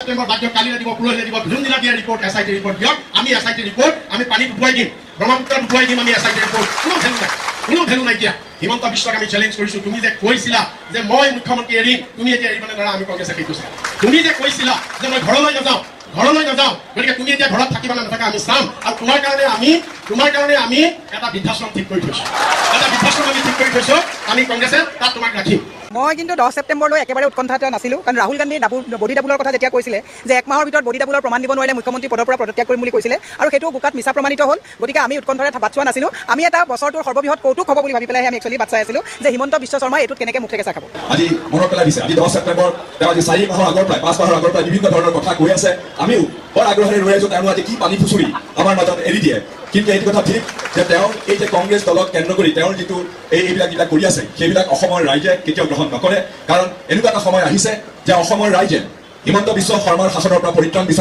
ছেপ্টেম্বৰ বাদ দিয়ক, কালিলৈ দিব, পৰহিলৈ দিব, যোনদিনা দিয়ে report, S I T report দিয়ক। আমি এছ I T report আমি পানীত উটুৱাই দিম, ব্ৰহ্মপুত্ৰত উটুৱাই দিম আমি এছ I T report. কোনো ভেলু নাই, কোনো ভেলু নাইকিয়া। হিমন্ত বিশ্বক আমি চেলেঞ্জ কৰিছো, তুমি যে কৈছিলা যে মই মুখ্যমন্ত্ৰী এৰিম, তুমি এতিয়া এৰিব নোৱাৰা। আমি কংগ্ৰেছে সেইটো চাম। তুমি যে কৈছিলা যে মই ঘৰলৈ নাযাওঁ, ঘৰলৈ নাযাওঁ, গতিকে তুমি এতিয়া ঘৰত থাকিবা নে নাথাকা আমি চাম। আৰু তোমাৰ কাৰণে আমি এটা বৃদ্ধাশ্ৰম ঠিক কৰি থৈছো, এটা বৃদ্ধাশ্ৰম আমি ঠিক কৰি থৈছো আমি কংগ্ৰেছে, তাত তোমাক ৰাখিম। মই কিন্তু 10 ছেপ্টেম্বৰলৈ একেবাৰে উৎকণ্ঠাত নাছিলোঁ, কাৰণ ৰাহুল গান্ধীয়ে বডি ডাবুলৰ কথা যেতিয়া কৈছিলে যে এক মাহৰ ভিতৰত বডি ডাবুলৰ প্ৰমাণ দিব নোৱাৰিলে মুখ্যমন্ত্ৰী পদৰ পৰা পদত্যাগ কৰিম বুলি কৈছিলে আৰু সেইটো গোকাট মিছা প্ৰমাণিত হ'ল। গতিকে আমি উৎকণ্ঠাৰে বাট চোৱা নাছিলোঁ। আমি এটা বছৰটোৰ সৰ্ববৃহৎ কৌতুক হ'ব বুলি ভাবি পেলাই আমি একচুৱেলি বাট চাই আছিলোঁ যে হিমন্ত বিশ্ব শৰ্মাই এইটোত কেনেকৈ মুখ থেকেচা খাব। আজি মনত পেলাই দিছে, আজি 10 ছেপ্টেম্বৰ। তেওঁ আজি 4 মাহৰ আগৰ পৰাই, 5 মাহৰ আগৰ পৰাই বিভিন্ন ধৰণৰ কথা কৈ আছে। আমিও বৰ আগ্ৰহেৰে ৰৈ আছো, তেওঁ আজি কি পানী ফুচুৰি আমাৰ মাজত এৰি দিয়ে। কিন্তু এইটো কথা ঠিক যে তেওঁ এই যে কংগ্ৰেছ দলক কেন্দ্ৰ কৰি তেওঁৰ যিটো এইবিলাক যিবিলাক কৰি আছে, সেইবিলাক অসমৰ ৰাইজে কেতিয়াও গ্ৰহণ নকৰে। কাৰণ এনেকুৱা এটা সময় আহিছে যে অসমৰ ৰাইজে হিমন্ত বিশ্ব শৰ্মাৰ শাসনৰ পৰা পৰিত্ৰাণ বিচাৰে।